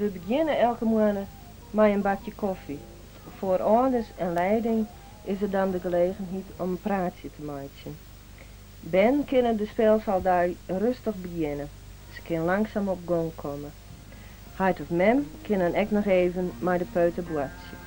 We begjinne elke moanne mei in bakje kofje. Foar âlders en leiding is der dan de gelegenheid om in praatsje te meitsjen. Bern kinne de spylsealdei rêstich begjinne. Se kinne langsum op gong komme. Heit of mem kin dan ek noch even mei de peuter boartsje.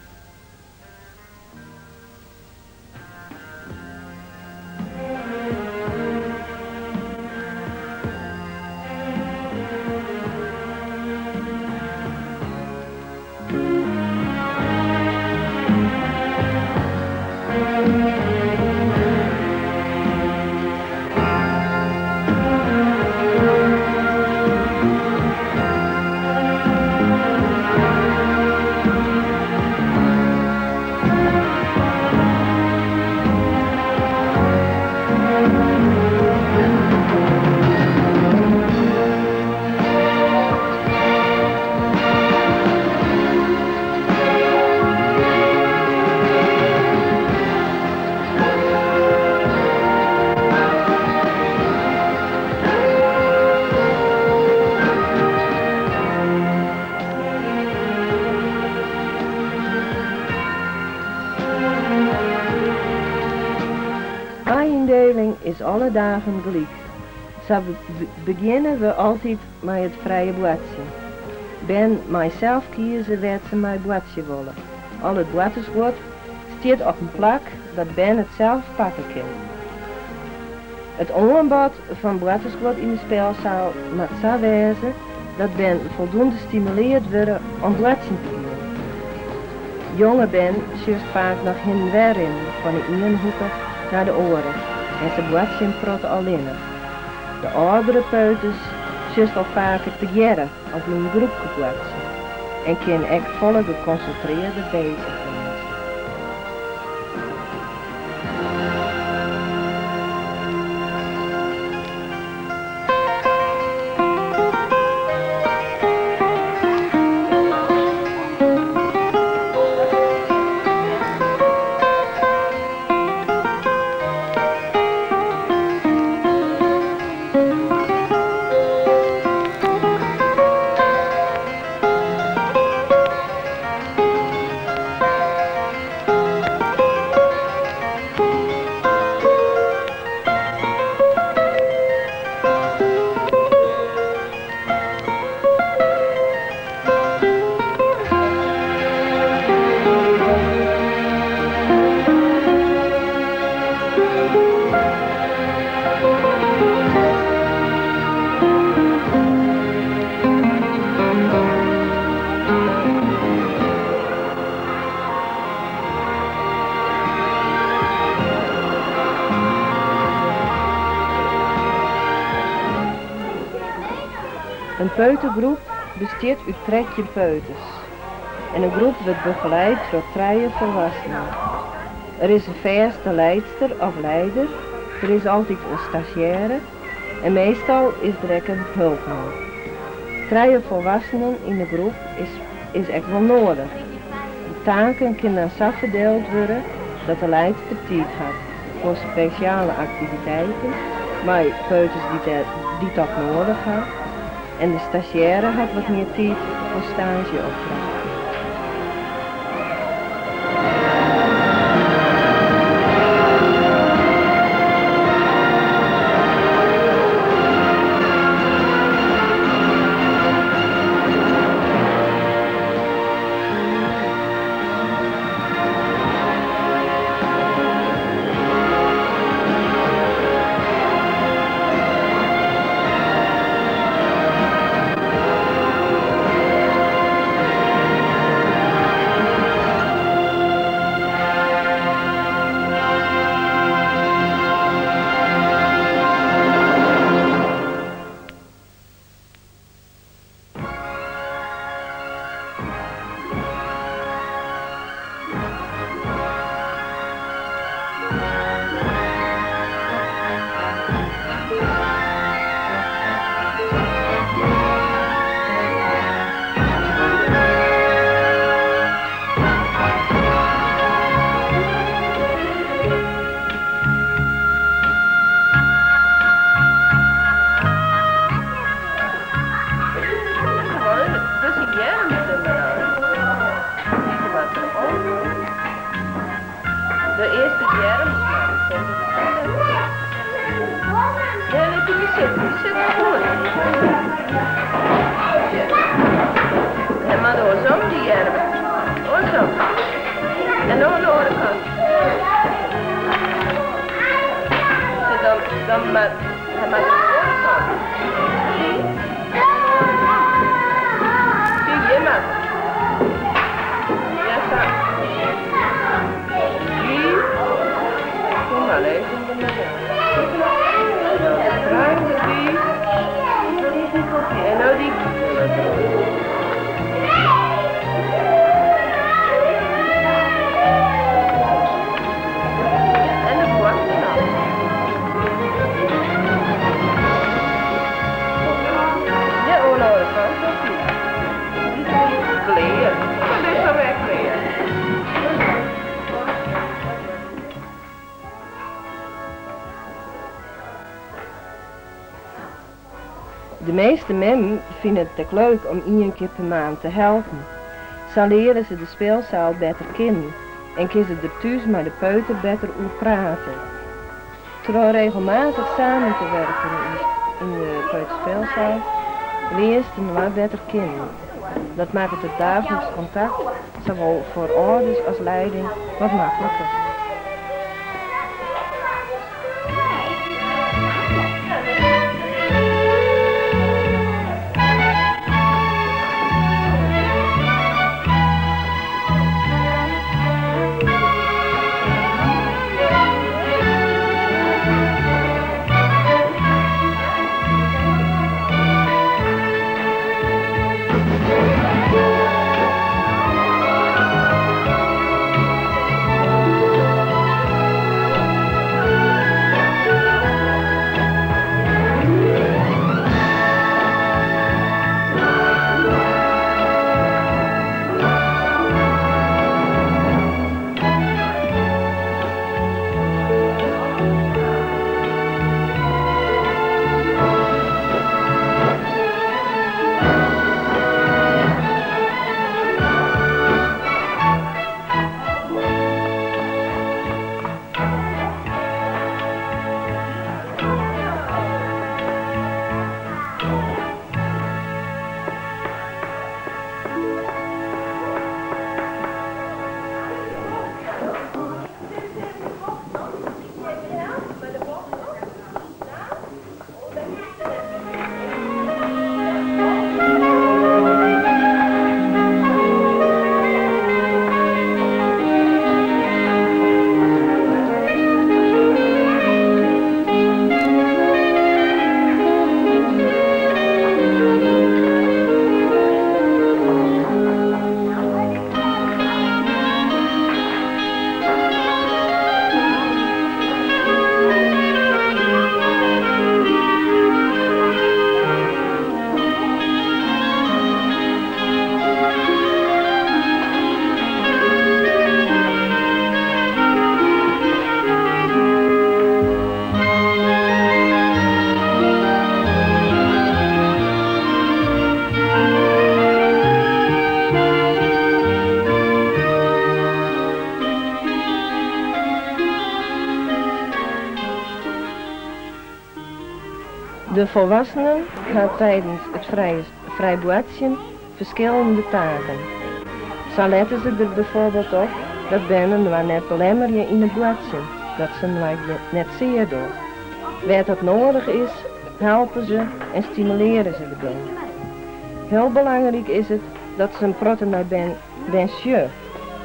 Yndeling is alle dagen gelyk. Sa begjinne we altyd mei it frije boartsjen. Bern meie sels kieze wêr't se mei boartsje wolle. Al it boartersguod stiet op in plak dat bern it sels pakke kinne. It oanbod fan boartersguod yn de spylseal moat sa wêze dat bern foldoende stimulearre wurde om boartsjen te gean. Jonge bern sjochst faak noch hinne en wer rinnen fan de iene hoeke nei de oare en se boartsje in protte allinnich. De âldere peuters sjochst al faker tegearre of yn in groepke boartsjen en kinne ek folle gekonsintrearder beuzich wêze. peutergroep bestiet út 13 peuters en de groep wurdt begeleid troch trije folwoeksenen. Der is in fêste liedster of lieder, der is altyd in stazjêre en meastal is der ek in helpman. Trije folwoeksenen yn de groep is ek wol nedich. De taken kinne dan sa ferdield wurde dat de liedster tiid hat foar spesjale aktiviteiten mei peuters dy't dat nedich ha en de stazjêre hat wat mear tiid foar staazje-opdrachten. De earste earms Ja, lit dy sitten. Sit goed. En mar oarsom dy earmen. Oarsom. En oan de oare kant. Dan moat hy moat oan de oare kant. Sjoch, hjir moat. Ja, sa. Dy. Kom mar even by my del. En dan de trui derby. En no dy derop. En de fuotten noch. Ja, oan de oare kant op. Klear. Dat is alwer klear. De measte memmen fine it ek leuk om ien kear per maand te helpen. Sa leare se de speelzaal better kennen en kinne se der thús mei de peuter better oer prate. Troch regelmatich samen te werken yn de peuterspeelzaal learst inoar better kennen. Dat makket it daagliksk kontakt, sawol foar âlders as lieding, wat makliker. De folwoeksenen ha tidens it frij boartsjen ferskillende taken. Sa lette se der byfoarbyld op dat bern inoar net belemmerje yn it boartsjen, dat se inoar net sear dogge. Wêr't dat nedich is, helpe se en stimulearje se de bern. Hiel belangryk is it dat se in protte nei bern sjogge.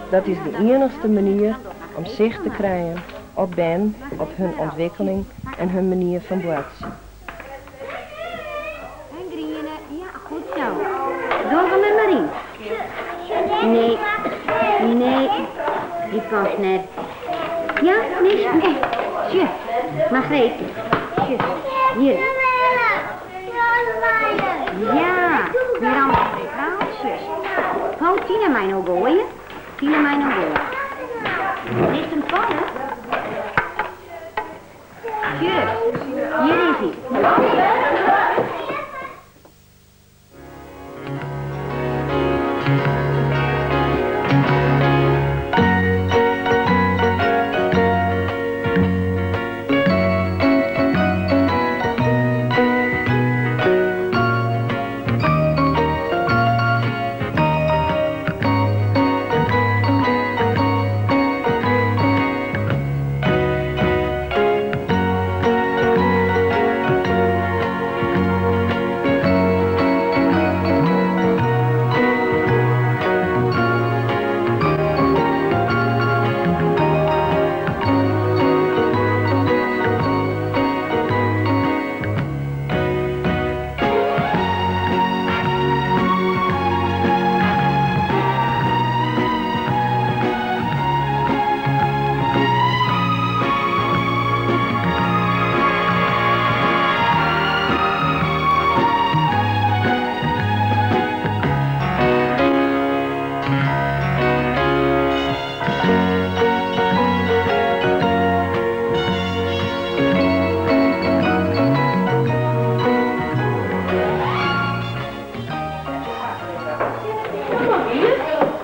Dat is de iennichste manier om sicht te krijen op bern, op hun ûntwikkeling en hun manier fan boartsjen. En griene, ja, goed zo. Doch him der mar yn. Nee, nee, dy past net. Ja, nee, sjoch, Margreet, sjoch, hjir. Ja, Miranda mei kraaltsjes. Ho, Tina mei no goaie. Tina mei no goaie. Is him falle? Sjoch, hjir is hy.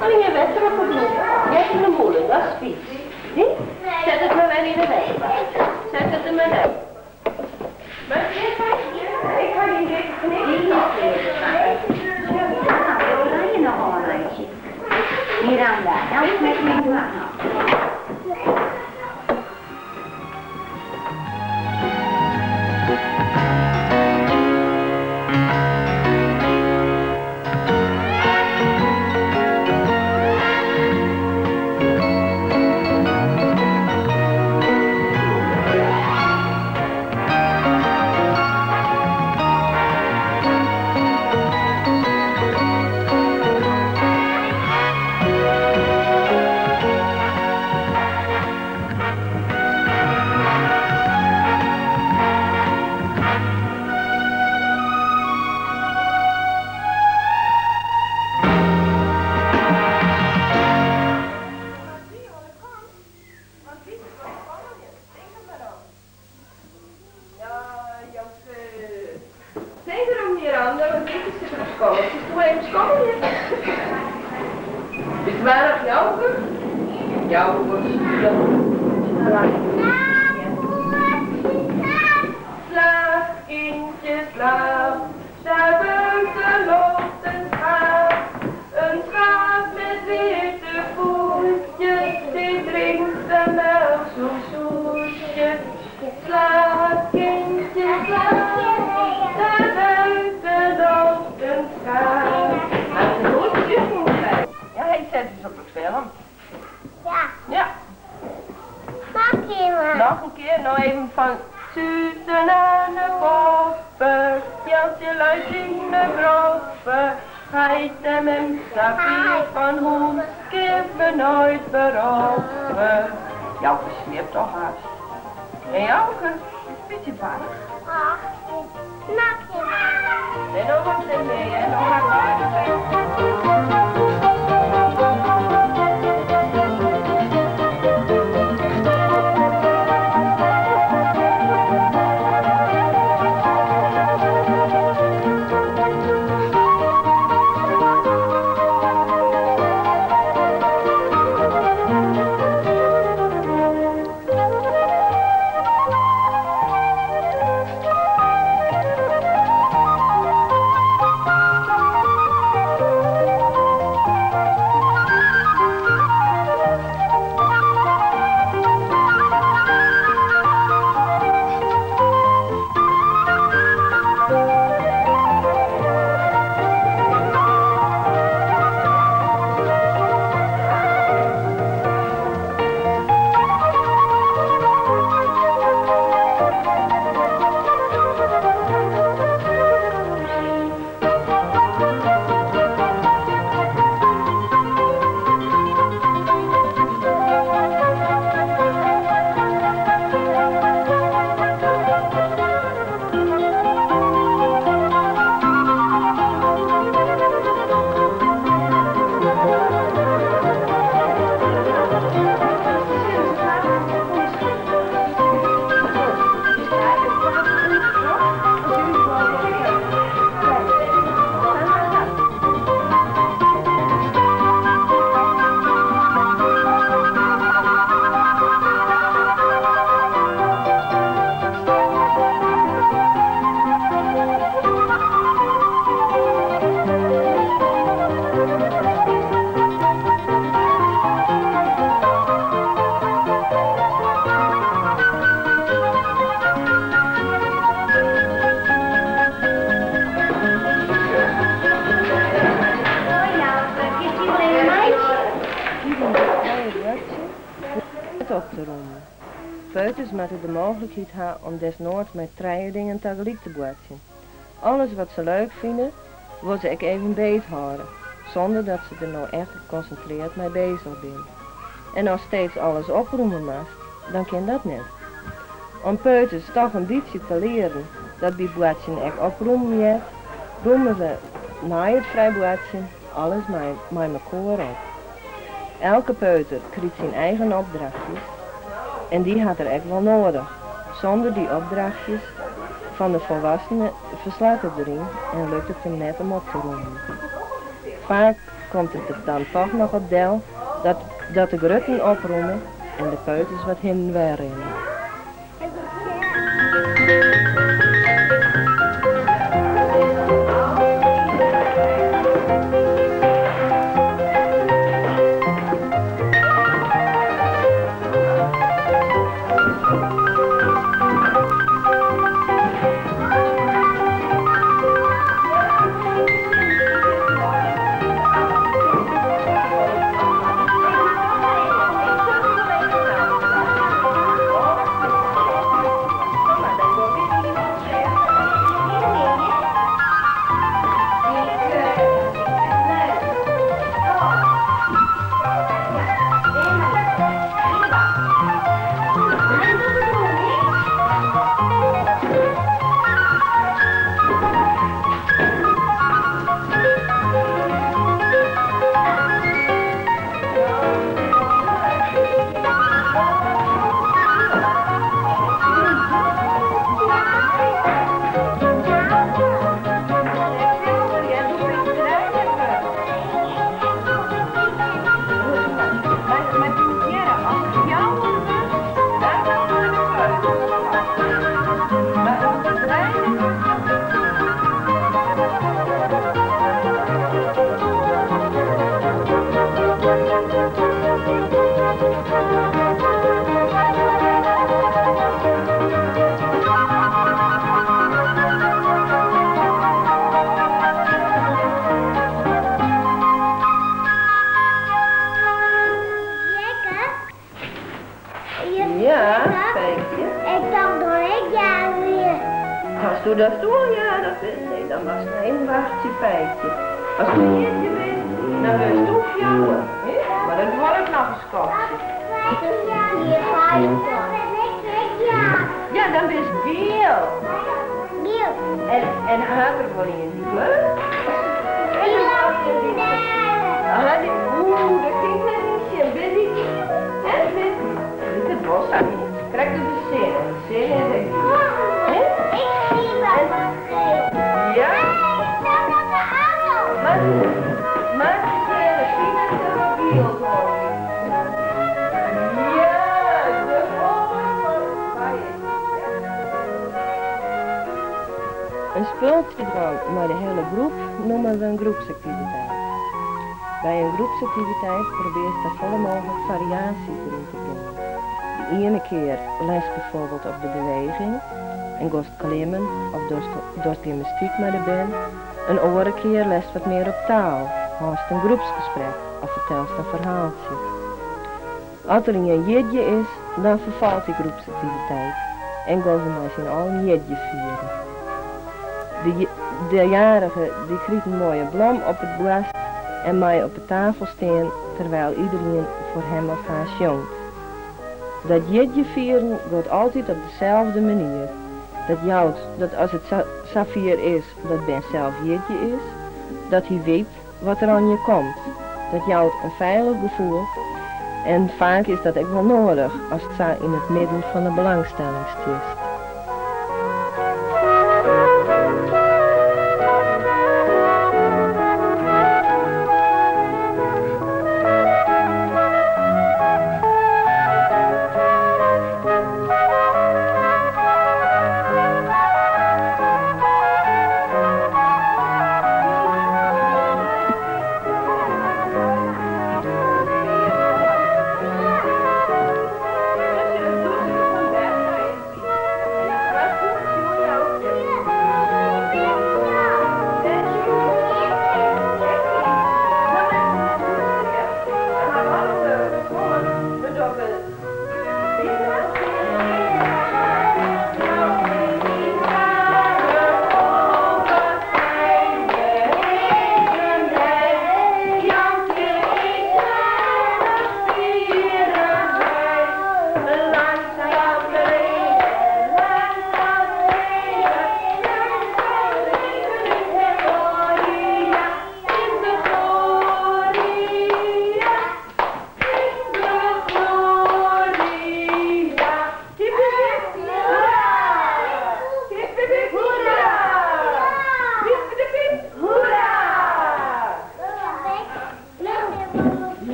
Allinne wetter op 'e grûn. Net yn 'e mûle, dat is fys. Set it mar wer yn 'e wetterbak. Set it der mar net. Ik ha dyn dikke knikker. Oranje noch oanmeitsje. Miranda, help met me dwaan. Tink derom, Miranda, want dit is de skommel. Silst even skommelje? Bist wurch, Jouke? Jouke wurdt stil. Slaap, kindje, slaap. Daar buiten loopt een schaap. Een schaap met witte voetjes, die drinkt de melk zo zoetjes. Slaap, kindje, slaap. Daar buiten loopt een schaap. Hij is goed, Ja, hij zet dus op de film. Ja. Ja. Nog een keer. Nog een keer, nog even van Susan en de poppen, Jeltje luidt in de groppen. Heit en mem Safie van Hoes, geef me nooit beroppen. Jouke sliept toch haast. En Jouke, beetje bang. Ach, nog een keer. En nog wat mee, en nog wat. net op te rûmen. Peuters moatte de mooglikheid ha om desnoads mei trije dingen tagelyk te boartsjen. Alles wat se leuk fine, wolle se ek even beethâlde, sûnder dat se der no echt konsintrearre mei beuzich binne. En ast steeds alles oprûme moatst, dan kin dat net. Om peuters toch in bytsje te learen dat by boartsjen ek oprûmen heart, rûme we nei it frij boartsjen alles mei mekoar op. Elke peuter krijt syn eigen opdrachtjes en dy hat er ek wol noadich. Sûnder dy opdrachtjes fan de folwoeksenen ferslacht er deryn en lukt it him net om op te rûmen. Faak komt it der dan toch noch op del dat de grutten oprûme en de peuters wat hinne en wer rinne. Ja, Feikje. Ik tocht dat ik jarich wie. Tochtsto datsto al jarich bist? Nee, dan moatst noch even wachtsje, Feikje. Asto jierdei bist, dan wurdsto 4, hè? Mar dat duorret noch in skoftsje. Ja, dan bist giel. En hat er wol ien dy kleur? Oeh, dêr kin ik net yn sjen. Bin dy giel? Hè? Liket it wol sa. Krekt as de sinne. De sinne is ek giel. Hè? Ik zie wel wat geel. Ja? Nee, ik sta op de auto. Mar de sinne is wat giel oan. Ja, de holle fan In spultsje dwaan mei de hiele groep neame we in groepsaktiviteit. By in groepsaktiviteit probearst safolle mooglik fariaasje deryn te bringen. De iene kear letst byfoarbyld op de beweging en goast klimmen of dochst gymnastyk mei de bern. In oare kear letst wat mear op taal, hâldst in groepsgesprek of fertelst in ferhaaltsje. As der ien jierdei is, dan ferfalt dy groepsaktiviteit en gean we mei syn allen jierdei fieren. De jarige dy krijt in moaie blom op it boarst en mei op de tafel stean terwyl iderien foar him of har sjongt. Dat jierdei fieren giet altyd op deselde manier. Dat jout dat as it safier is dat bern sels jierdei is, dat hy wit wat der oan je komt. Dat jout in feilich gefoel en faak is dat ek wol noadich ast sa yn it midden fan de belangstelling stiest.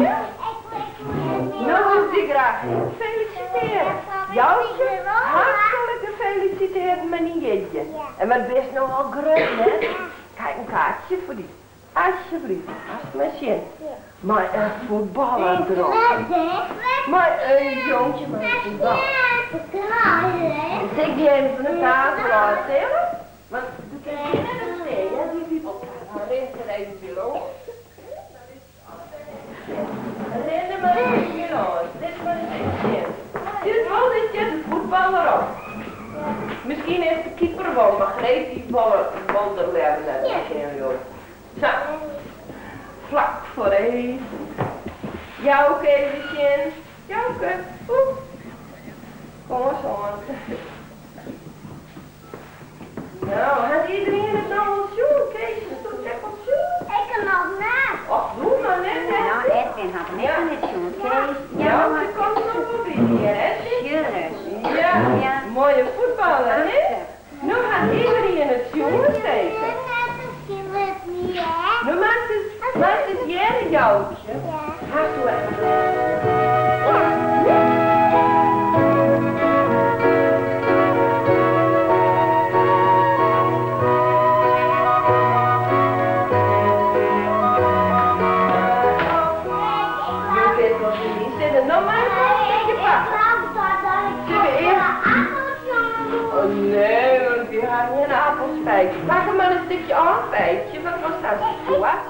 Ja? Nou wil ik dy graach felisitearje. Joukje, hartlik gefeliciteerd mei dyn jierdei. En wat bist no al grut, hè? Kijk, in kaartsje foar dy. Alsjeblieft, hast mar sjen. Mei in fuotballer derop. Mei in jonkje mei in fuotbal. Sil ik dy even fan de tafel ôf tille? Want do kinst hjir net op stean, hear, dy wiebelt sa. Dan rinst der even by lâns. Rin der mar even by lâns. Lit mar ris even sjen. Dit wol, dit stiet in fuotballer op. Miskien is de keeper wol, mar Greet dy wol der leaver net op sjen, joh. Sa. Flak foar even. Jouke even sjen. Jouke, oeh. Kom ris oan. No, hat iderien it no al sjoen? Kees, hast it ek al sjoen? Ik noch net. Och, doe mar net, hè? No, Edwin hat him ek noch net sjoen. Kees, ja, se komt noch wol by dy, hè? Sjoch. Ja, moaie fuotballer, hè? No hat iderien it sjoen, seker? No moatst ris, moatst ris hearre, Joukje. Hasto Jo kinne wol tsjin my sizze, no mei ik wol in stikje pakke. Oh nee, want wy ha gjin apelspijtje. Pak mar in stikje oanfijtje, wat was dat swart?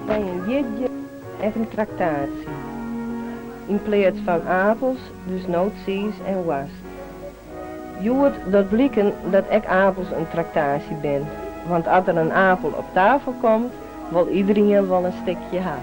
By in jierdei ek in traktaasje. Yn pleats fan apels dus no tsiis en woarst. Hjoed docht bliken dat ek apels in traktaasje bin, want as der in apel op tafel komt, wol iderien wol in stikje ha.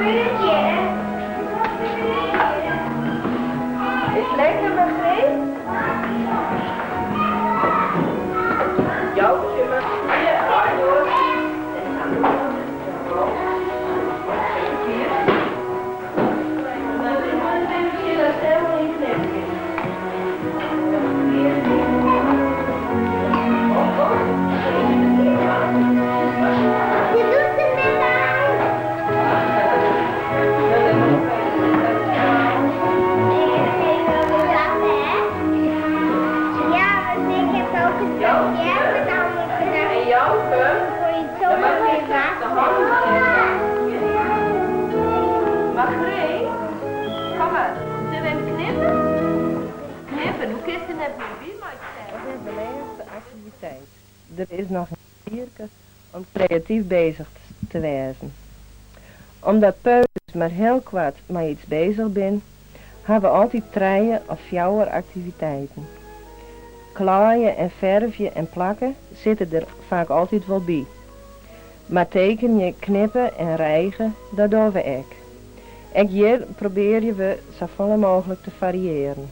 gebeurt hier? Wat gebeurt hier? Is het lekker, Margreet? Joukje, Je doet het met de hand. Ja, want ik heb ook een pakje met allemaal En gedaan. Jouke, Voor je het dan zomaar mag weer je de water. handen. Margreet, kom maar. Zullen we even knippen? Knippen, hoe kun je het net met wie Dat is de laatste activiteit. Er is nog een kwartierke om creatief bezig te wezen. Omdat peuters maar heel kwart met iets bezig zijn, hebben we altijd treien of fjouwer activiteiten. Klaaien en verfje en plakken zitten er vaak altijd wel bij. Maar tekenen, knippen en rijgen, dat doen we ook. Ook hier proberen we zoveel mogelijk te variëren.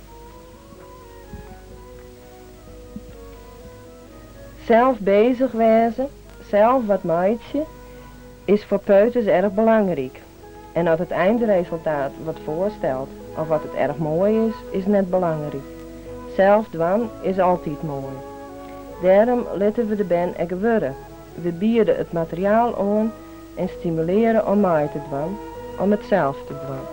Zelf bezig wezen, zelf wat maatje, is voor peuters erg belangrijk. En als het eindresultaat wat voorstelt of wat het erg mooi is, is net belangrijk. Zelf dwan is altijd mooi. Daarom laten we de ben er worden. We bieden het materiaal aan en stimuleren om mee te dwan, om het zelf te dwan.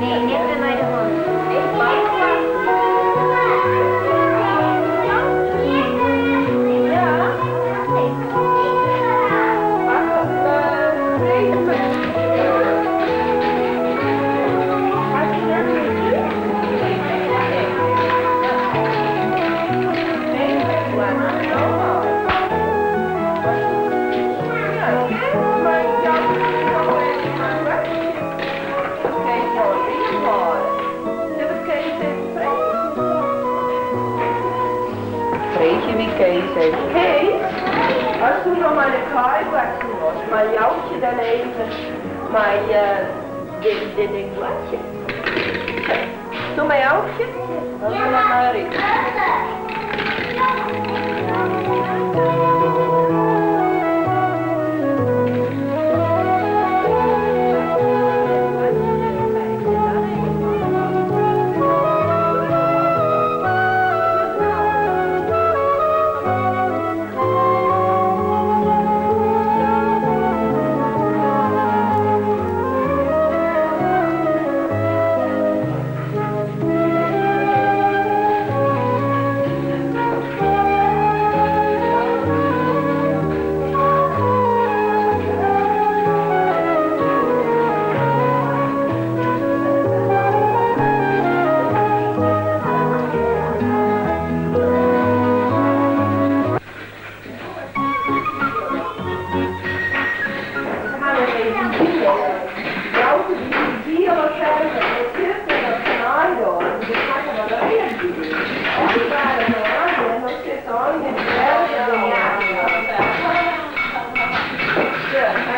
Nee, net bij mij de hand. Vreet wie Kees heeft. Kees, als toen nog maar de kaai was, maar joutje dan even, maar dit ding bladje. Doe maar joutje, dan ja. Maar in. We gaan nog even zien. Jouke die die al verder en zit en dat kan door. Dus pakken we dat weer. En die waren er aan en dan zit er al in de bergen. Ja.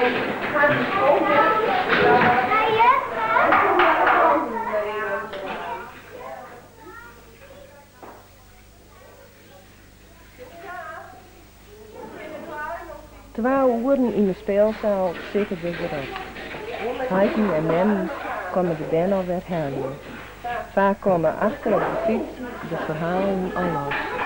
Twa oeren yn de speelzaal sitte der wer op. Heiten en memmen komme de bern alwer heljen. Faak komme achter op de fyts de ferhalen al los.